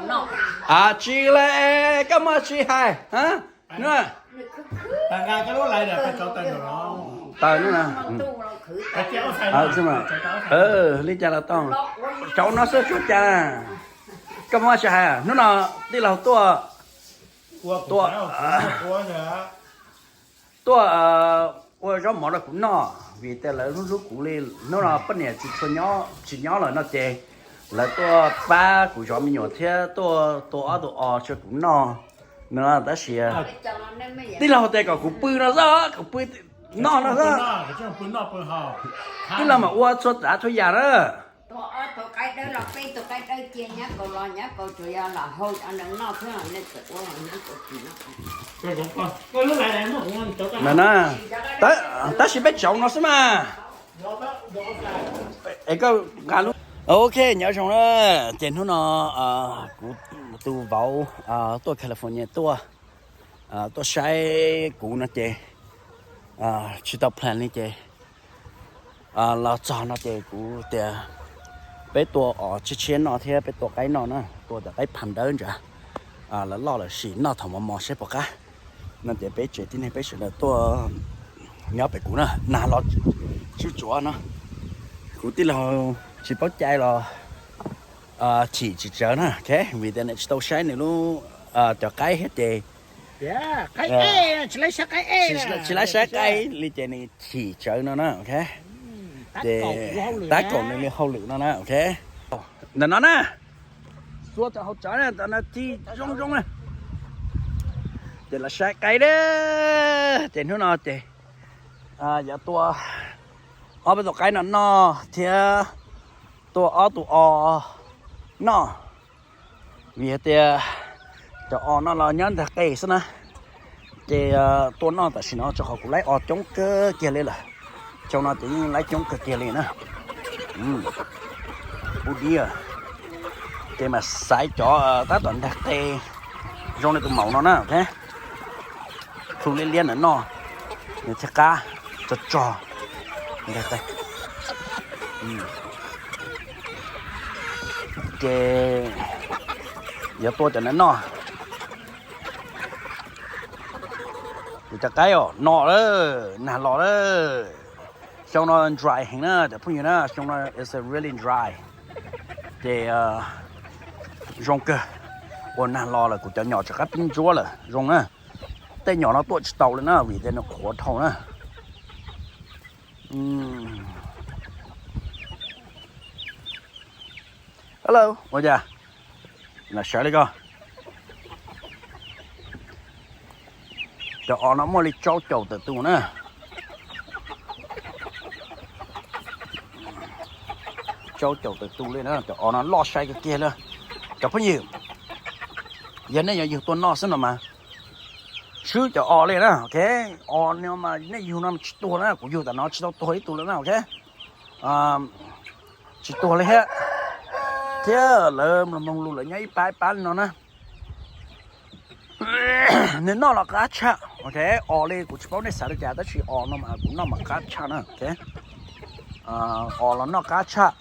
Tsis li, koj muaj tsis hais. Taws no, li cas los tau, cov no xwb tsuas cas. Koj muaj tsis hais, hnub no tij laug tuaj, tuaj, tuaj ua zaub mov rau kuv noj vim tias lawv hlub hlub kuv li. Hnub no poj niam tsis tshua nyob, tsis nyob lawm no ces lawv tuaj pab kuv zov me nyuam thiab tuaj tua ob tug os rau kuv noj no. Tab sis tij laug tias kom kuv pw no xwb, kom pw noj no xwb. Tij laug mas ua txhua tsav txhua yam na. Tab sis peb tsaus no xwb mas. Ok, nyob zoo na. Ces hnub no kuv tus vauv tuaj California tuaj, tuaj saib kuv no ces tsis tau plan li ces los txog no ces kuv tias peb tua os tshiab tshiab noj thiab peb tua qaib noj na, tua cov qaib pham dawb ntawd, lawv loj lawm sim noj thaum mos mos seb puas qab. No ces peb tsev tib neeg peb sawv daws tuaj nyob pem kuv na, nag los tsuj tsuav no. Kuv tij laug tsis paub cai los chim tsis tsawv na, vim tias nws tsis tau saib nws lub, cov qaib thiab ces tsis laib saib qaib li ces nws chim tsawv no na. Ces tab kaum nws li hauj lwm no na. Ntawm no na, xuas tau hauv tsav na, ntawm no ci zoo zoo na. Ces los saib qaib na. Ces hnub no ces yuav tua ob peb tus qaib no noj thiab tua ob tug os noj, vim hais tias cov os no los nyob ntag qe xwb na. Ces tua noj tam sim no rau qhov kuv laib os coob kawg kiag li lawm. Xyoo no ces yeej laib coob kawg kiag li na. Ub diam, ces mas xaiv cov tab tom ntag qe zoo li tus maum no na. Plhu liab liab ntawm no, nws thiaj qab tso tso ntag qe. Ces yuav tua cov ntawd noj. Ces cov qaib os no lawm, nag los lawm. Xyoo no dry heev na cov phooj ywg na, xyoo no it's really dry. Ces zoo kawg, ua nag los lawm kuv cov nyom rov qab pib ntsuab lawm zoo na. Tej nyom no tuaj tsis tau li na vim tias nws qhuav dhau na. Hello, ua cas lam sawv li ko? Cov os no muaj li tsau caum tawm tus na. Tsau caum tawm tus li na, cov os no loj sai kiag kiag li. Cov phooj ywg, yog nej yuav yug tua noj xwb no mas swb cov os li na, ok. Os no mas nej yug no tsis tuag na, kuv yug tam no tsis tau tuag ib tug li na, ok. Tsis tuag li thiab, thiab lawv mloog mloog lus lawv nyob ib pab ib pab li no na. Nws noj los qab tshaj, ok. Os li kuv tsis paub nej xav li cas tab sis os no mas kuv noj mas qab tshaj na, ok. Os los noj qab tshaj,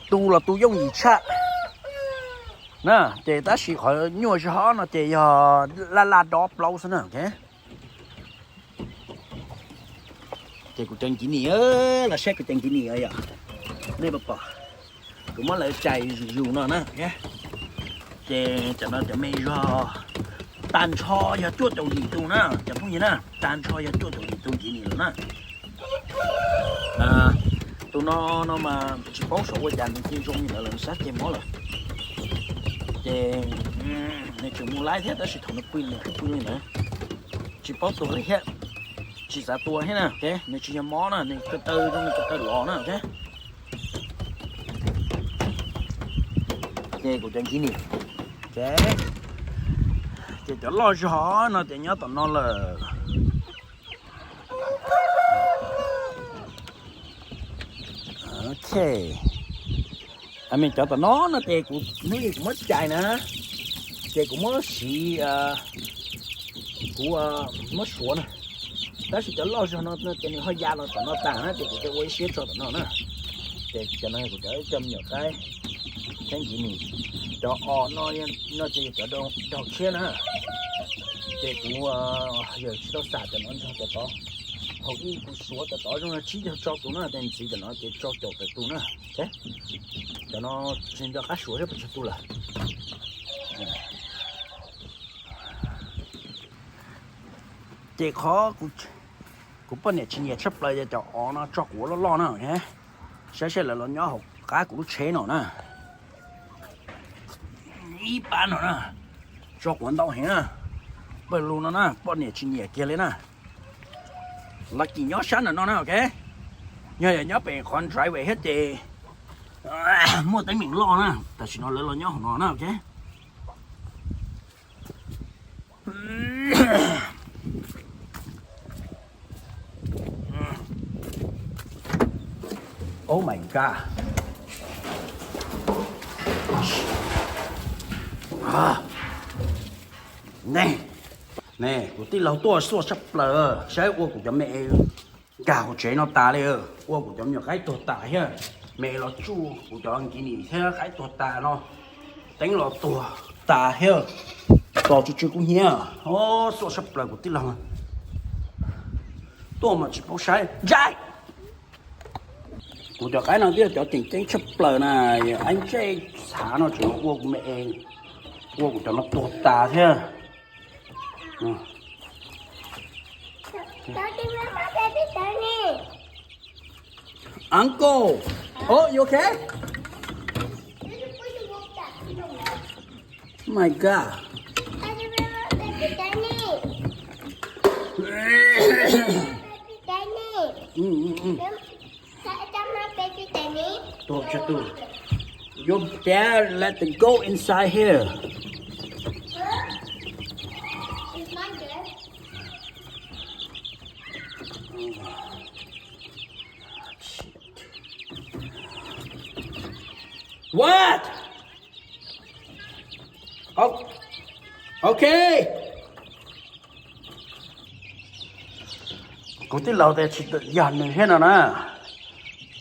tu los tu yooj yim tshaj na. Ces tab sis qhov nyuaj zog no ces yog laj laj dob plaub xwb na, ok. Ces kuv cov nkis nis, los saib kuv cov nkis nis yom, nej puas pom, kuv muab lawv cais zus zus no na. Ces cov no cov me zog, tag nrho yog cuaj caum yim tus na cov phooj ywg na, tag nrho yog cuaj caum yim tus nkis nis lawm na. Tus no no mas tsis paub xyov ua cas nws cia zoo li ntawd lawm, sab ceg mob lawm. Ces nws tseem mus laib thiab tab sis thaum nws pw nws pw li ntawd, tsis paub tuag li thiab, tsis xav tua thiab na, ok. Nws tsis yog mob na, nws ko taw zoo li ko taw los na, ok. Ces kuv cov nkis nis, ok, ces cov loj zog no ces nyob tom no lawm. Ok, me cov tom no no ces kuv hnub ib kuv muab cais na, ces kuv muab siv, kuv muab suav na. Tab sis cov loj zog no ces nws ho ya los tom no tas na ces kuv thiaj ua ib siab tso tom no na. Ces cov no yog kuv cov ib co me nyuam qaib thiab nkiv nim. Cov os no, no ces yog cov daug tshiab na. Ces kuv yog tsis tau xam cov no nrog cov tod. Thaum ub kuv suav cov tod zoo tsib caug rau tus na, tes ntxiv cov no ces rau caum tawm tus na. Cov no tsis nco qab suav thiab puas tsawg tus lawm. Ces qhov kuv poj niam tsis nyiam tshaj plaws yog cov os no tso kuv ua loj loj na. Saib seb lawv los nyob hauv qab kuv lub tsheb no na. Ib pab no na, tso kuv ntau heev na. Pawg lug no na poj niam tsis nyiam kiag li na. Lucky nyob sab ntawm no na, ok. Yog yog nyob pem qhov driver thiab ces muaj teeb meem loj na. Tam sim no lawv los nyob hauv no na, ok. Oh my God. Ne, ne, kuv tij laug tuaj xuaj tshaj plaws, saib ua kuv cov me nkag hauv tsev no tas li, ua kuv cov me nyuam qaib tuag tas thiab, me los tsuj kuv cov nkiv nim thiab qaib tuag tas no, teeb los tuag tas thiab, tos tsw tsw kub hnyiab, xuaj tshaj plaws kuv tij laug tuaj mas tsis paub saib ntsaib. Kuv cov qaib no twb yog cov tseem ceeb tshaj plaws na, qaib ntsej xav no tseem ua kuv me es, ua kuv cov no tuag tas thiab. Uncle, oh, you okay? My God. Mm, mm, mm. Tuh, tuh. Your dad let them go inside here. What? O-, ok. Kuv tij laug tias tsis yog nws thiab no na.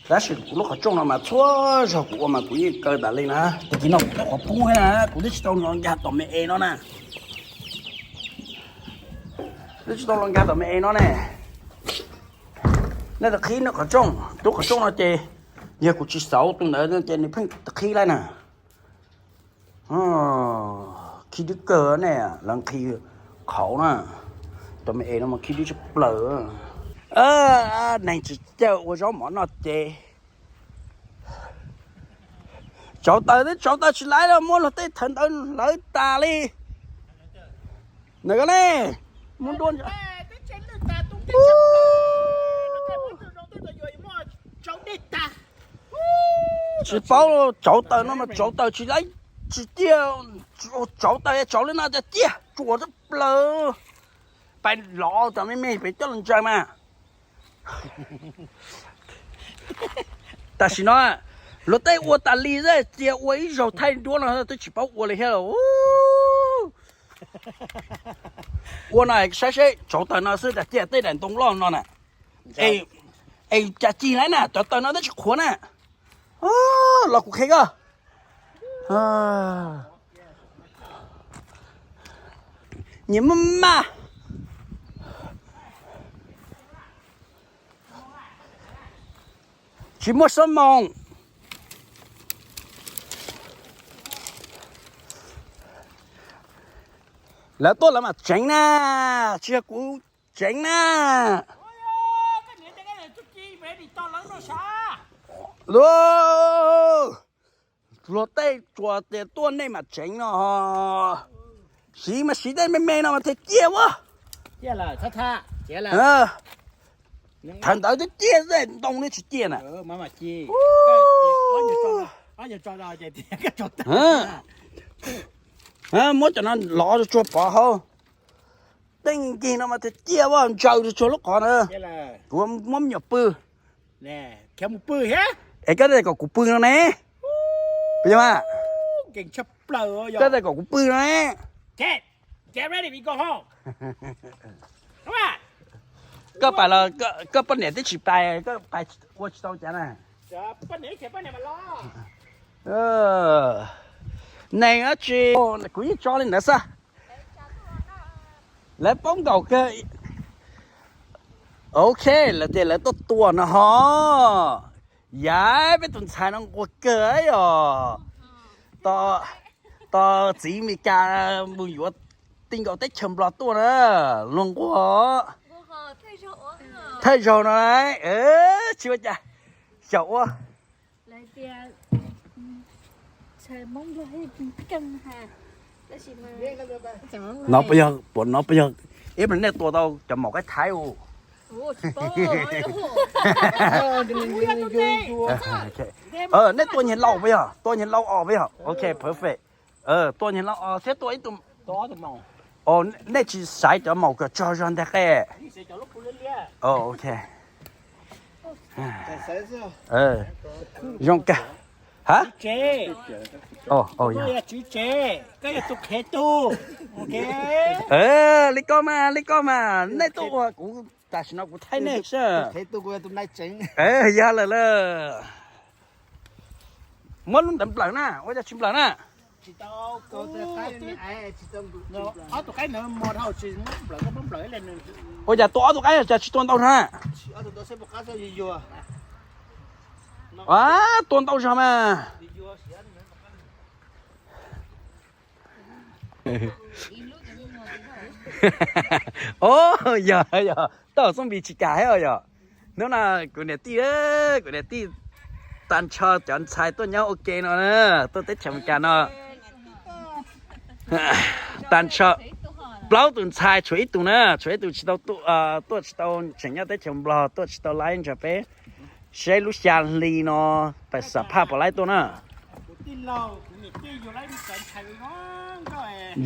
Tab sis kuv lub qhov rooj no mas txhua zaug kuv ua mas kuv yeej kaw tas li na. Tag kis no kuv tau qhov pub thiab na, kuv twb tsis tau los nkag tom me es no na. Twb tsis tau los nkag tom me es no ne. Nej tus qhib nws qhov rooj, tus qhov rooj no ces yog kuv tsis xauv tus ntawd ces nws pheej qhib lawm na. Khib dwb kawg ne, lawv nqhis qhauv na. Tom me es no mas khib dwb tshaj plaws. Neeg tsis caij ua zaub mov noj ces tsauv taws, twb tsauv taws tsis laib los muab luag tej thawv ntawd hlawv tas li. Nws ko ne, muab nruab tsis paub, tsauv taws no mas tsauv taws tsis laib, tsis tiaj, tsauv taws tsauv li no tiag tiag, tsuas tshaj plaws. Pais lov cov me me pem coj los ntsaws mas. Tam sim no luag tej ua tas li xwb, cia ua ib zaug thaij duab no twb tsis paub ua li thiab. Ua no saib seb tsauv taws no xwb tas cia tej daim ntoo loj no na. Es cas cig lawm na, cov taws no twb tsis qhuav na. Los kuv qhia koj. Nyias maj maj. Tsis muaj xab moos. Lawv tuaj lawv mam tseev na, tsis yog kuv tseev na. Luag tej tsuas tias tuaj nej mam tseev no. Siv mas siv tej me me no mas thiaj ciaj ua. Thawv ntawd twb ciaj xwb, ntoo twb tsis ciaj na. Muab cov no lov tsuag pov hauv. Tej nkig no mas thiaj ciaj ua, ntsaws tsuag lub qhov na. Kuv muab me nyuam pw. Es koj tias kom kuv pw no ne. Puas yog mas? Koj tias kom kuv pw no ne. Koj pais los koj poj niam twb tsis pais, koj pais ua tsis tau cas na. Neeg dab tsi, kuv yeej tso li ntawd xwb. Lawv paub nkaus kawg. Ok, lawv tias lawv tuaj tua no ho. Yav peb tus ntxhais no nquag kawg yom. Tos txiv Meskas mus yuav tij nkaus teb chaws Nplog tuaj na, luag nquag. Thawj zaug no, tsis ua cas, xyaum ua. No puas yog, puas no puas yog, ib pliag nej tua tau cov maum qaib Thaib u. Nej tua nyias lauj puas yog, tua nyias lauj os puas yog? Ok, perfect. Tua nyias lauj os thiab tua ib tug. Nej tsis xaiv cov maum kom tsaug zog ntag qe. Ok. Zoo kawg. Ha? Li koj mas, li koj mas, nej tuaj ua kuv tam sim no kuv thaij nej xwb. Yog lawm lawm. Muab lub ntawd nplawm na, ua cas tsis nplawm na? Ua cas tua ob tug qaib cas tsis tua ntau na? Tua ntau zog mas. O, yog yog, tau txooj npis tsis kam thiab yog. Hnub no kuv niam tij, kuv niam tij tag nrho cov ntxhais tuaj nyob ua ke no, tuaj teb chaws Amelikas no. Tag nrho plaub tus ntxhais tshuav ib tug na, tshuav ib tug tsis tau, tuaj tsis tau, tseem nyob teb chaws Nplog tuaj tsis tau laiv nrog peb. Saib lub xya hli no tas xam phaj puas laiv tuaj na.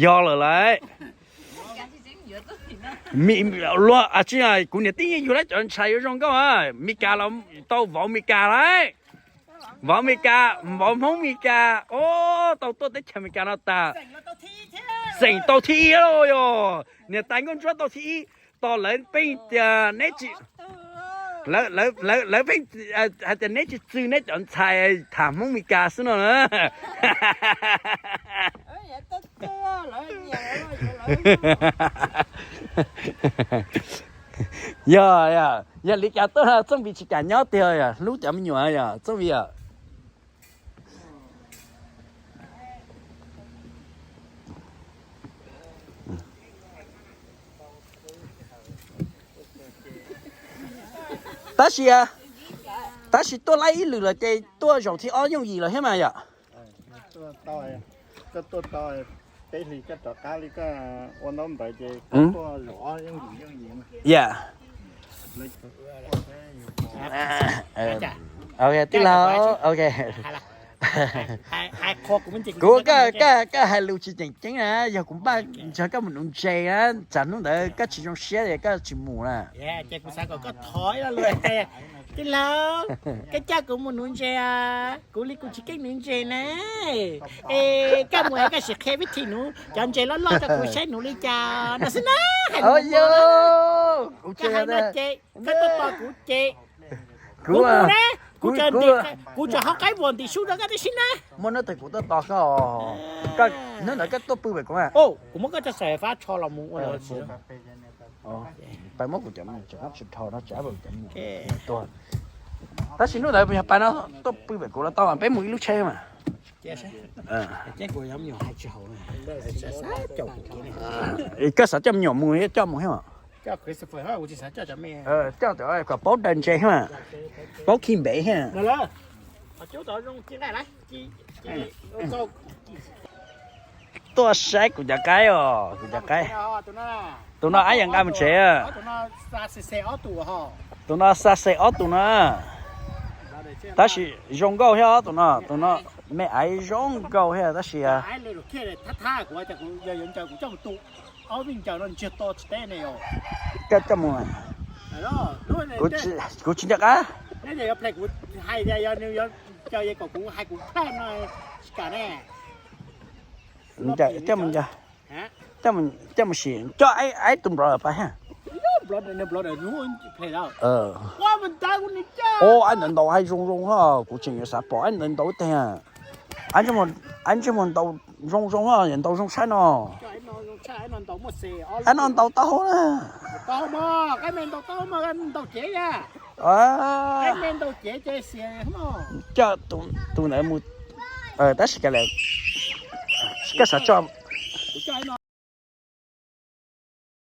Yog lawm lauj. Luag tsis, kuv niam tij yeej yug laiv cov ntxhais yuav zoo nkauj, Meskas los tau vauv Meskas lauj. Vauv Meskas, vauv Hmoob Meskas, o, tau tuaj teb chaws Amelikas no tas. Xeem tau thib ib lauj yog, niam tais nkauj ntsuab tau thib ib. Tos lawv pheej tias neb tsis, lawv pheej hais tias neb tsis txwj neb cov ntxhais tham Hmoob Meskas xwb no na. Yog, yog li cas tuaj txooj npis tsis kam nyob tiag, yog hlub cov me nyuam yog txooj npis yom. Tab sis, tab sis tuaj laib ib lwm lawm ces tuaj zaum thib ob yooj yim lawm thiab mas yom. Yam, tij laug, ok. Kuv, koj hais lus tsis tseem ceeb na, yog kuv npaj nrog koj mus nuv ntses na, tsam hnub ntawd koj tsis zoo siab es koj tsis mus na. Tij laug, koj coj kuv mus nuv ntses, kuv li kuv tsis keej nuv ntses na. Es koj mus es koj sim qhia vib thim nuv cov ntses loj loj rau kuv saib nuv li cas no xwb na. Koj hais no ces koj tuaj tos kuv ces kuv mus na, kuv tseem hau qaib vuam ntim su rau koj tib si na. Muaj hnub twg kuv tuaj tos koj, hnub ntawd koj tuaj pw pem kuv. Kuv muab koj cov xaim fab tsho los mus ua. Pais muab kuv cov me nyuam tseem tsis dhau no, tsam kuv cov me nyuam tuag. Tab sis hnub ntawd yog pais no tuaj pw pem kuv los tau, peb mus ib lub tsheb mas. Koj xav coj me nyuam mus, coj mus thiab mas. Coj tias kom paub daws ntses thiab mas, paub khi npev thiab. Tuaj saib kuv cov qaib os, kuv cov qaib. Tus no ab yam nqa mus tsev. Tus no xa xes ob tus no. Tab sis zoo nkauj thiab tus no, tus no me aiv zoo nkauj thiab tab sis coj mus, kuv tsis nco qab. Coj mus sim coj aib tus npawg pais thiab. Ub, aib ntawd ntaus hais zoo zoo ho, kuv tseem yuav xav pom aib ntawd ntaus teg. Aib ntsej muag ntaus zoo zoo ho, ntaus zoo saib no. Aib no ntaus taub hau na. Coj tus ntawd mus, tab sis koj xav tso